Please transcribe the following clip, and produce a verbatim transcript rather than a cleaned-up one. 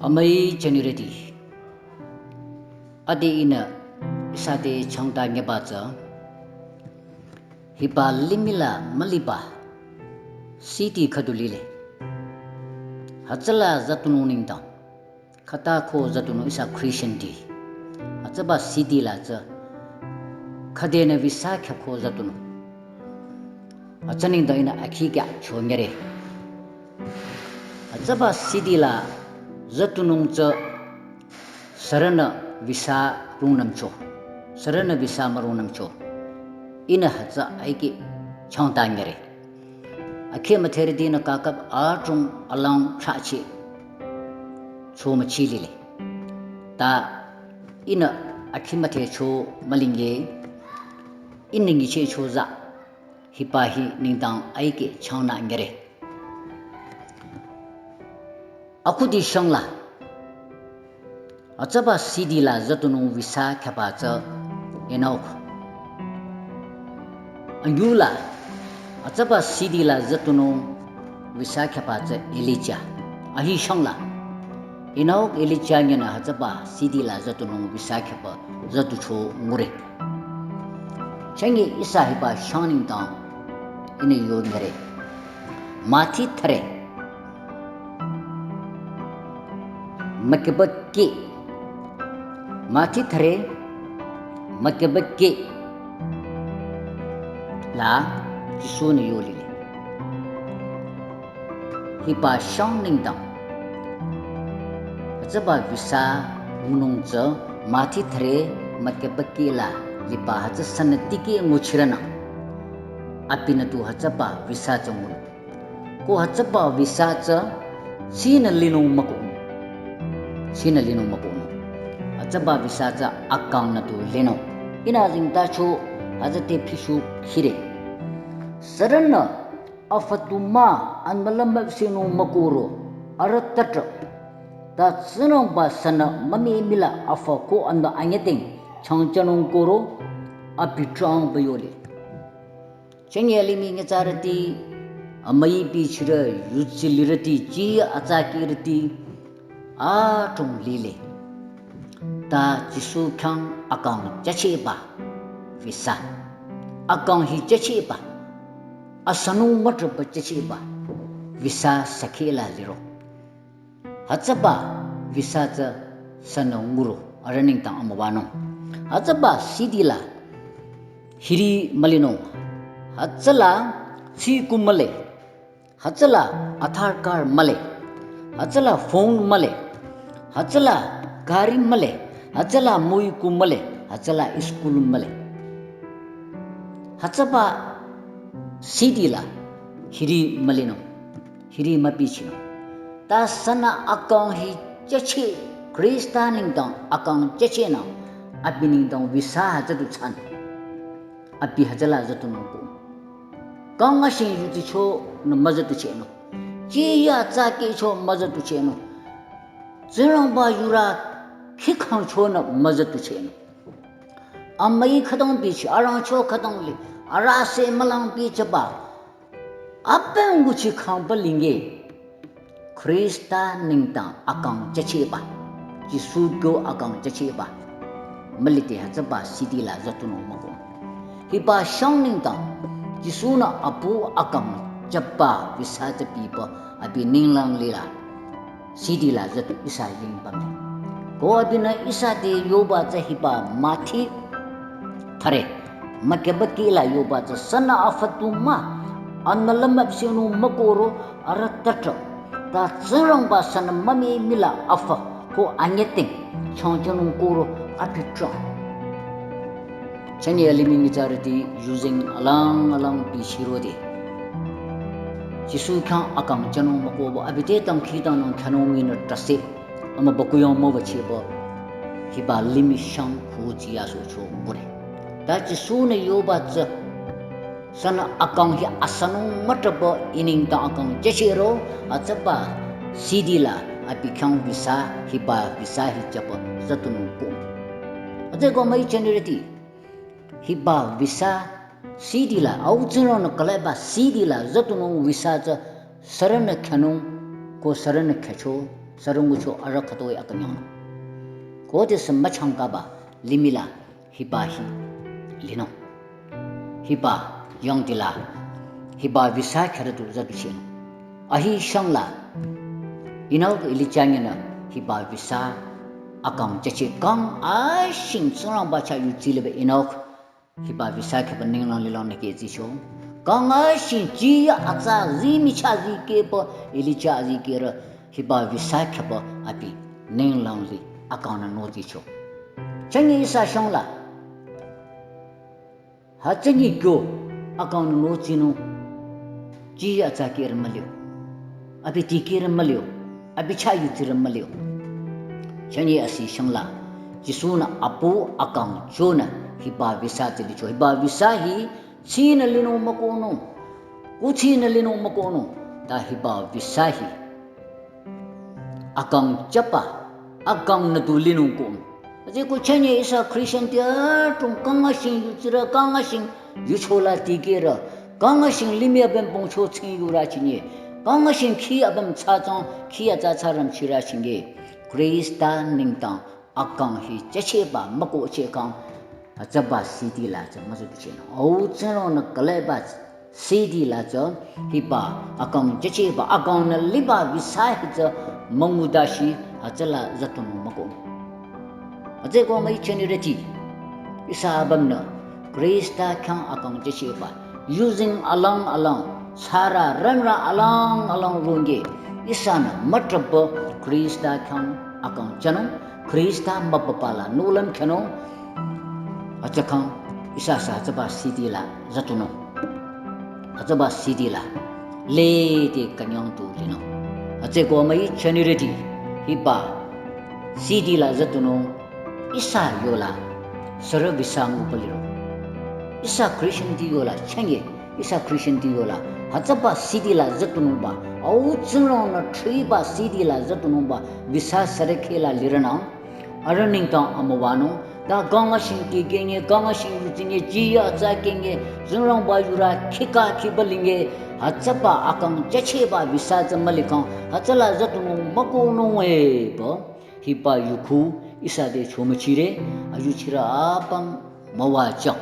Amüi jünirüti, ade ihnü ihsa te changta nyeba tsü, hiba limih la müliba city khüdu lile. Hütsüla züdunung nengdang, khüta ko züdunung ihsa Christianti, hütsüba city la tsü khüdenü visa khyako züdunung. Hütsü nengdang ihnü akhi kya cho nyere. Hütsüba city la züdunung tsü sürünü visa rungnümcho, sürünü visa mürungnümcho. Ihnü hütsü aike changta nyere. Akhi müdherütinü kakap adrong alang thrachi cho müchi lile. Ta ihnü akhi müdhecho mülinge, ihnü nyichehcho za hiba hi nengdang aike changnü nyere. Akhudi shangla, hütsüba city la züdunung visa khyaba tsü Enok. Anyüla, hütsüba city la züdunung visa khyaba tsü Elijah. Ahi shangla, Enok, Elijah nyinü hütsüba city la züdunung visa khyaba züducho ngure. Chünye ihsa hiba shang nengdang ihnü yo nyere. Mathi thüre mükeba kih. Mathi thüre mükeba kih la Jisu-nü yo lile. Hiba shang nengdang, hütsüba visa ngunung tsü Mathi thüre mükeba kih la liba hütsü sünü tikeh nguchirünang, abinü tu hütsüba visa tsü ngunung. Ko hütsüba visa tsü tsinü linung mükohnung. Tsinü linung mükohnung. Hütsüba visa tsü akangnü tu linung. Ihnü azengtacho hütsü te pishu khire. Sürünü afü tu mah anmüla müpsehnung mükohro, arüh tütrah. Ta Tsingrangba sünü mümimih la afü ko anbü anyüding changjünung kohro, abi trahngba yole. Chünye limih nyitsarüti, amüi bichirü, yudsi lirüti, ji atsakehrüti, adrong lile. Ta Jisu khyang akang jüchehba visa. Akang hi jüchehba, asanung mütrahba jüchehba visa sakhe la liro. Hütsüba visa tsü sünü nguro, arüh nengdang amüwanung. Hütsüba city la hiri mülinung. Hütsüla tsiku mühle. Hütsüla Aadhaar card mühle. Hütsüla phone mühle. Hütsüla gari mühle. Hütsüla müiku mühle. Hütsüla school mühle. Hütsüba city la hiri mülinung. Hiri mübichinung. Ta sünü akang hi jücheh, Khrista nengdang akang jüchehnang, abi nengdang visa hütsüdu tsan. Abi hütsüla züdunung ko. Kang ashing yudichonü müzüduchehnung. Ji ya tsakehcho müzüduchehnung. Tsingrangba yurü khikhangchonü müzüduchehnung. Amüi khütang bichi, arangcho khütang li, arüh se mülang bichiba. Apüm nguchi khangba linge. Khrista nengdang akang jüchehba. Jisu kyo akang jüchehba. Mülide hütsüba city la züdunung müko. Hiba shang nengdang Jisu-nü apu akang jüba visa jübiba abi ninglang lila city la züdu ihsa yingba me. Ko abinü ihsa te yoba tsü hiba Mathi thüre mükeba kih la yoba tsü sünü afü tu mah, anmüla müpsehnung mükohro arüh tütrah. Ta Tsingrangba sünü mümimih la afü ko anyüding changjünung kohro abi trah. Chünye limih nyitsarüti yuzeng alang alang bichirode. Jisu khyang akang jünung mükohba abi te dangkhidangnang khyünung nginü trahse. Amübükuh yang müwüchiba hiba limih shang khu jiyasohcho bure. Ta Jisu-nü yoba tsü sünü akang hi asanung mütrahba I nengdang akang jüchehro, hütsüba city la abi khyang visa hiba visa hi jüba züdunung ko. Hütsüeko amüi jünirüti, hiba visa city la, au Tsingrangnü külüpba city la züdunung visa tsü sürünü khyanung ko sürünü khyacho Sürü ngucho arüh khütoi akünyang. Khodesü müchangkaba limih la hiba hi linung. Hiba yangdi la hiba visa khürü du züduchinung. Ahi shangla Enok Elijah nyinü hiba visa akang jüche kang ashing Tsingrangba chah yuzileba Enok hiba visa khüba ninglang lilang nü keh zicho. Kang ashing jiyü atsa zi michah zikehba Elijah azikehrü hiba visa khüba abi ninglang li akang nü nozicho. Chünye ihsa shangla hütsünyi kyo akang nü nozinung. Jiyü atsa kehrü mülio, abi dikehrü mülio, abi chah yuzirü mülio. Chünye asi shangla Jisu-nü apu akang chonü hiba visa tsü licho. Hiba visa hi tsinü linung mükohnung, kuthsinü linung mükohnung. Ta hiba visa hi akang jüba akang nü du linung kohnung. Hütsüeko chünye ihsa Christian ti adrong kang ashing yuzirü, kang ashing yuchola dikehrü, kang ashing limih apüm pongcho tsing yurü chinye, kang ashing khi apüm thsatsang khi atsa thsaram chirü chinye, Khrista nengdang akang hi jücheba mükohcheh kang hütsüba city la tsü müzüduchinung. Au Tsingrangnü külüpba city la tsü hiba akang jücheba akang nü liba visa hi tsü müngudashi hütsüla züdunung mükohnung. Hütsüeko müi chünirüti ihsa apümnü Khrista khyang akang jücheba yuzeng alang alang, sürü rünrü alang alang rungke ihsanü mütrüpba Khrista khyang akang jünung, Khrista mübüba la nohlüm khyünung. Hütsü kang ihsa sü hütsüba city la züdunung. Hütsüba city la lede künyang du linung. Hütsüeko müi chünirüti hiba city la züdunung. Ihsa yola sürü visa nguba liro, ihsa Christian ti yola chünye, ihsa Christian ti yola hütsüba city la züdunungba, Au Tsingrangnü thriba city la züdunungba visa sürü khehla lirünang. Arüh nengdang amüwanung. Ta kang ashing dikehnye, kang ashing yuzinye, jiyü atsa kehnye, Tsingrangba yurü khikha khiba linye, hütsüba akang jücheba visa tsü mülikhang hütsüla züdunung mükohnung epü hiba yukhu ihsa te chomüchire. Ayuchirü apüm müwajüng.